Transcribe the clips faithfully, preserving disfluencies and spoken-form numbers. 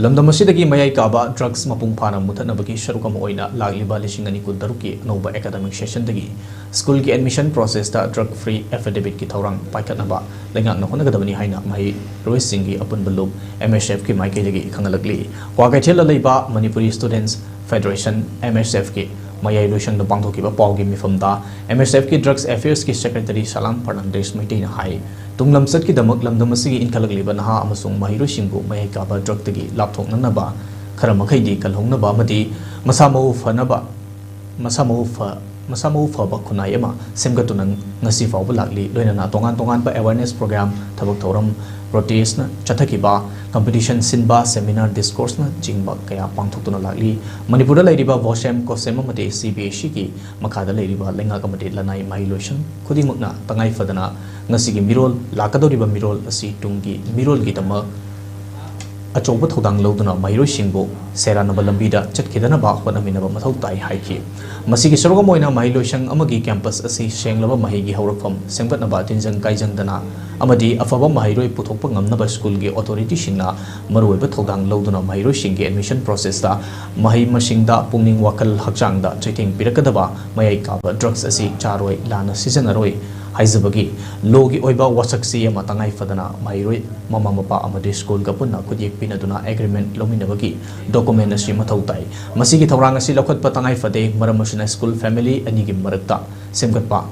ꯂꯝꯗꯝ ꯑꯁꯤꯗꯒꯤ ꯃꯌꯥꯏ ꯀꯥꯕ drugs ꯃꯄꯨꯡ ꯐꯥꯅ ꯃꯨꯊꯠꯅꯕꯒꯤ ꯁꯔꯨꯛ ꯑꯃ ꯑꯣꯏꯅ ꯂꯥꯛꯂꯤꯕ ꯂꯤꯁꯤꯡ ꯑꯅꯤ ꯀꯨꯟꯇꯔꯨꯛꯀꯤ ꯑꯅꯧꯕ academic sessionꯗꯒꯤ schoolꯒꯤ admission processꯇ drug free affidavitꯀꯤ ꯊꯧꯔꯥꯡ ꯄꯥꯏꯈꯠꯅꯕ ꯂꯩꯉꯥꯛꯅ ꯍꯣꯠꯅꯒꯗꯕꯅꯤ ꯍꯥꯏꯅ ꯃꯍꯩꯔꯣꯏꯁꯤꯡꯒꯤ ꯑꯄꯨꯟꯕ ꯂꯨꯞ MSFꯀꯤ ꯃꯥꯏꯀꯩꯗꯒꯤ ꯈꯪꯍꯜꯂꯛꯂꯤ꯫ ꯀ꯭ꯋꯥꯀꯩꯊꯦꯜꯗ ꯂꯩꯕ Manipuri Students Federation, MSFꯀꯤ ꯃꯌꯥꯏ ꯂꯣꯏꯁꯪꯗ ꯄꯥꯡꯊꯣꯛꯈꯤꯕ ꯄꯥꯎꯒꯤ ꯃꯤꯐꯝꯗ MSFꯀꯤ drugs affairsꯀꯤ secretary ꯁꯂꯥꯝ ꯐꯔꯅꯥꯟꯗꯦꯁ ꯃꯩꯇꯩꯅ ꯍꯥꯏ, ꯇꯨꯡ ꯂꯝꯆꯠꯀꯤꯗꯃꯛ ꯂꯝꯗꯝ ꯑꯁꯤꯒꯤ ꯏꯟꯈꯠꯂꯛꯂꯤꯕ ꯅꯍꯥ ꯑꯃꯁꯨꯡ ꯃꯍꯩꯔꯣꯏꯁꯤꯡꯕꯨ ꯃꯌꯥꯏ ꯀꯥꯕ drugꯇꯒꯤ ꯂꯥꯞꯊꯣꯛꯅꯅꯕ, ꯈꯔ ꯃꯈꯩꯗꯤ ꯀꯜꯍꯧꯅꯕ ꯑꯃꯗꯤ ꯃꯁꯥ ꯃꯎ ꯐꯅꯕ, ꯃꯁꯥ ꯃꯎ ꯐ-, ꯃꯁꯥ ꯃꯎ ꯐꯕ ꯈꯨꯟꯅꯥꯏ ꯑꯃ ꯁꯦꯝꯒꯠꯇꯨꯅ ꯉꯁꯤ ꯐꯥꯎꯕ ꯂꯥꯛꯂꯤ꯫ ꯂꯣꯏꯅꯅ ꯇꯣꯉꯥꯟ ꯇꯣꯉꯥꯟꯕ awareness program, ꯊꯕꯛ ꯊꯧꯔꯝ, protestꯅ ꯆꯠꯊꯈꯤꯕ, competition ꯁꯤꯟꯕ, seminar, discourseꯅꯆꯤꯡꯕ ꯀꯌꯥ ꯄꯥꯡꯊꯣꯛꯇꯨꯅ ꯂꯥꯛꯂꯤ꯫ ꯃꯅꯤꯄꯨꯔꯗ ꯂꯩꯔꯤꯕ ꯚꯣꯁꯦꯝ, ꯀꯣꯁꯦꯝ ꯑꯃꯗꯤ CBSEꯒꯤ ꯃꯈꯥꯗ ꯂꯩꯔꯤꯕ ꯂꯩꯉꯥꯛ ꯑꯃꯗꯤ ꯂꯅꯥꯏ ꯃꯍꯩꯂꯣꯏꯁꯪ ꯈꯨꯗꯤꯡꯃꯛꯅ ꯇꯉꯥꯏ ꯐꯗꯅ ꯉꯁꯤꯒꯤ ꯃꯤꯔꯣꯜ, ꯂꯥꯛꯀꯗꯧꯔꯤꯕ ꯃꯤꯔꯣꯜ ꯑꯁꯤ ꯇꯨꯡꯒꯤ ꯃꯤꯔꯣꯜꯒꯤꯗꯃꯛ ꯑꯆꯧꯕ ꯊꯧꯗꯥꯡ ꯂꯧꯗꯨꯅ ꯃꯍꯩꯔꯣꯏꯁꯤꯡꯕꯨ ꯁꯦꯔꯥꯟꯅꯕ ꯂꯝꯕꯤꯗ ꯆꯠꯈꯤꯗꯅꯕ ꯍꯣꯠꯅꯃꯤꯟꯅꯕ ꯃꯊꯧ ꯇꯥꯏ ꯍꯥꯏꯈꯤ꯫ ꯃꯁꯤꯒꯤ ꯁꯔꯨꯛ ꯑꯃ ꯑꯣꯏꯅ ꯃꯍꯩꯂꯣꯏꯁꯪ ꯑꯃꯒꯤ campus ꯑꯁꯤ ꯁꯦꯡꯂꯕ ꯃꯍꯩꯒꯤ ꯍꯧꯔꯛꯐꯝ ꯁꯦꯝꯒꯠꯅꯕ ꯇꯤꯟꯖꯪ ꯀꯥꯏꯖꯪꯗꯅ ꯑꯃꯗꯤ ꯑꯐꯕ ꯃꯍꯩꯔꯣꯏ ꯄꯨꯊꯣꯛꯄ ꯉꯝꯅꯕ schoolꯒꯤ authorityꯁꯤꯡꯅ ꯃꯔꯨꯑꯣꯏꯕ ꯊꯧꯗꯥꯡ ꯂꯧꯗꯨꯅ ꯃꯍꯩꯔꯣꯏꯁꯤꯡꯒꯤ admission processꯇ ꯃꯍꯩ ꯃꯁꯤꯡꯗ ꯄꯨꯛꯅꯤꯡ ꯋꯥꯈꯜ ꯍꯛꯆꯥꯡꯗ ꯆꯩꯊꯦꯡ ꯄꯤꯔꯛꯀꯗꯕ ꯃꯌꯥꯏ ꯀꯥꯕ drugs ꯑꯁꯤ ꯆꯥꯔꯣꯏ, ꯂꯥꯟꯅ ꯁꯤꯖꯤꯟꯅꯔꯣꯏ ꯍꯥꯏꯖꯕꯒꯤ lawꯒꯤ ꯑꯣꯏꯕ ꯋꯥꯁꯛ ꯆꯦ ꯑꯃ ꯇꯉꯥꯏ ꯐꯗꯅ ꯃꯍꯩꯔꯣꯏ, ꯃꯃꯥ ꯃꯄꯥ ꯑꯃꯗꯤ schoolꯒ ꯄꯨꯟꯅ ꯈꯨꯠꯌꯦꯛ ꯄꯤꯅꯗꯨꯅ agreement ꯂꯧꯃꯤꯟꯅꯕꯒꯤ document ꯑꯁꯤ ꯃꯊꯧ ꯇꯥꯏ꯫ ꯃꯁꯤꯒꯤ ꯊꯧꯔꯥꯡ ꯑꯁꯤ ꯂꯧꯈꯠꯄ ꯇꯉꯥꯏ ꯐꯗꯦ, ꯃꯔꯝ ꯑꯁꯤꯅ school family ꯑꯅꯤꯒꯤ ꯃꯔꯛꯇ ꯁꯦꯝꯒꯠꯄ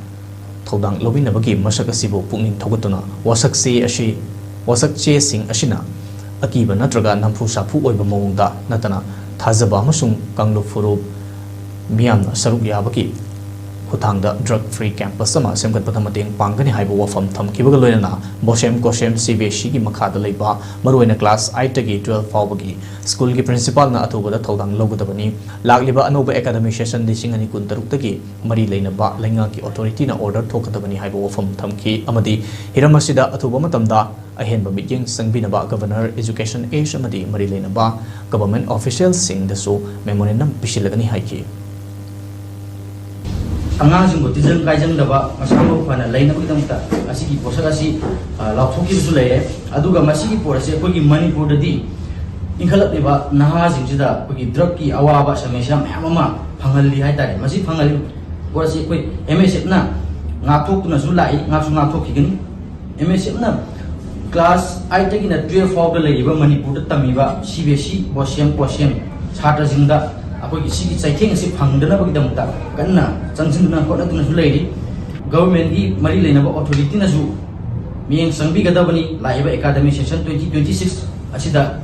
ꯊꯧꯗꯥꯡ ꯂꯧꯃꯤꯟꯅꯕꯒꯤ ꯃꯁꯛ ꯑꯁꯤꯕꯨ ꯄꯨꯛꯅꯤꯡ ꯊꯧꯒꯠꯇꯨꯅ ꯋꯥꯁꯛ ꯆꯦ ꯑꯁꯤ, ꯋꯥꯁꯛ ꯆꯦꯁꯤꯡ ꯑꯁꯤꯅ ꯑꯀꯤꯕ ꯅꯠꯇ꯭ꯔꯒ ꯅꯝꯐꯨ ꯁꯥꯐꯨ ꯑꯣꯏꯕ ꯃꯑꯣꯡꯗ ꯅꯠꯇꯅ ꯊꯥꯖꯕ ꯑꯃꯁꯨꯡ ꯀꯥꯡꯂꯨꯞ ꯐꯨꯔꯨꯞ ꯃꯤꯌꯥꯝꯅ ꯁꯔꯨꯛ ꯌꯥꯕꯒꯤ ꯈꯨꯠꯊꯥꯡꯗ drug free campus ꯑꯃ ꯁꯦꯝꯒꯠꯄꯗ ꯃꯇꯦꯡ ꯄꯥꯡꯒꯅꯤ ꯍꯥꯏꯕ ꯋꯥꯐꯝ ꯊꯝꯈꯤꯕꯒ ꯂꯣꯏꯅꯅ ꯕꯣꯁꯦꯝ ꯀꯣꯁꯦꯝ CBSEꯒꯤ ꯃꯈꯥꯗ ꯂꯩꯕ ꯃꯔꯨꯑꯣꯏꯅ class eightꯇꯒꯤ twelve ꯐꯥꯎꯕꯒꯤ schoolꯒꯤ principalꯅ ꯑꯊꯨꯕꯗ ꯊꯧꯗꯥꯡ ꯂꯧꯒꯗꯕꯅꯤ꯫ ꯂꯥꯛꯂꯤꯕ ꯑꯅꯧꯕ academic session ꯂꯤꯁꯤꯡ ꯑꯅꯤ ꯀꯨꯟꯇꯔꯨꯛꯇꯒꯤ ꯃꯔꯤ ꯂꯩꯅꯕ ꯂꯩꯉꯥꯛꯀꯤ authorityꯅ order ꯊꯣꯛꯀꯗꯕꯅꯤ ꯍꯥꯏꯕ ꯋꯥꯐꯝ ꯊꯝꯈꯤ ꯑꯃꯗꯤ ꯍꯤꯔꯝ ꯑꯁꯤꯗ ꯑꯊꯨꯕ ꯃꯇꯝꯗ ꯑꯍꯦꯟꯕ ꯃꯤꯠꯌꯦꯡ ꯆꯪꯕꯤꯅꯕ Governor, Education Ace ꯑꯃꯗꯤ ꯃꯔꯤ ꯂꯩꯅꯕ government officialꯁꯤꯡꯗꯁꯨ memorandum ꯄꯤꯁꯤꯜꯂꯒꯅꯤ ꯍꯥꯏꯈꯤ꯫ ꯑꯉꯥꯡꯁꯤꯡꯕꯨ ꯇꯤꯟꯖꯪ ꯀꯥꯏꯖꯪꯗꯕ, ꯃꯁꯥ ꯃꯎ ꯐꯅ ꯂꯩꯅꯕꯒꯤꯗꯃꯛꯇ ꯑꯁꯤꯒꯤ ꯄꯣꯠꯁꯛ ꯑꯁꯤ, ꯑ, ꯂꯥꯎꯊꯣꯛꯈꯤꯕꯁꯨ ꯂꯩꯔꯦ꯫ ꯑꯗꯨꯒ ꯃꯁꯤꯒꯤ ꯄꯣꯠ ꯑꯁꯤ ꯑꯩꯈꯣꯏꯒꯤ ꯃꯅꯤꯄꯨꯔꯗꯗꯤ ꯏꯟꯈꯠꯂꯛꯂꯤꯕ ꯅꯍꯥꯁꯤꯡꯁꯤꯗ ꯑꯩꯈꯣꯏꯒꯤ ꯗ꯭ꯔꯒꯀꯤ ꯑꯋꯥꯕ ꯁꯃꯁ꯭ꯌꯥ ꯃꯌꯥꯝ ꯑꯃ ꯐꯪꯍꯜꯂꯤ ꯍꯥꯏꯇꯥꯔꯦ꯫ ꯃꯁꯤ ꯐꯪꯍꯜꯂꯤꯕ ꯄꯣꯠ ꯑꯁꯤ ꯑꯩꯈꯣꯏ ꯑꯦꯝ ꯑꯦꯁ ꯑꯦꯐꯅ ꯉꯥꯛꯊꯣꯛꯇꯨꯅꯁꯨ ꯂꯥꯛꯏ, ꯉꯥꯛꯁꯨ ꯉꯥꯛꯊꯣꯛꯈꯤꯒꯅꯤ꯫ ꯑꯦꯝ ꯑꯦꯁ ꯑꯦꯐꯅ ꯀ꯭ꯂꯥꯁ ꯑꯥꯏꯠꯇꯒꯤꯅ ꯇꯨꯌꯦꯜꯐ ꯐꯥꯎꯗ ꯂꯩꯔꯤꯕ ꯃꯅꯤꯄꯨꯔꯗ ꯇꯝꯃꯤꯕ ꯁꯤ ꯕꯤ ꯑꯦꯁ ꯏ ꯕꯣꯁꯦꯝ ꯀꯣꯁꯦꯝ ꯁꯥꯇ꯭ꯔꯁꯤꯡꯗ ꯑꯩꯈꯣꯏꯒꯤ ꯁꯤꯒꯤ ꯆꯩꯊꯦꯡ ꯑꯁꯤ ꯐꯪꯗꯅꯕꯒꯤꯗꯃꯛꯇ ꯀꯟꯅ ꯆꯪꯁꯤꯟꯗꯨꯅ ꯍꯣꯠꯅꯗꯨꯅꯁꯨ ꯂꯩꯔꯤ꯫ ꯒꯚꯔꯟꯃꯦꯟꯒꯤ ꯃꯔꯤ ꯂꯩꯅꯕ ꯑꯣꯊꯣꯔꯤꯇꯤꯅꯁꯨ ꯃꯤꯠꯌꯦꯡ ꯆꯪꯕꯤꯒꯗꯕꯅꯤ꯫ ꯂꯥꯛꯏꯕ academic session twenty twenty six ꯑꯁꯤꯗ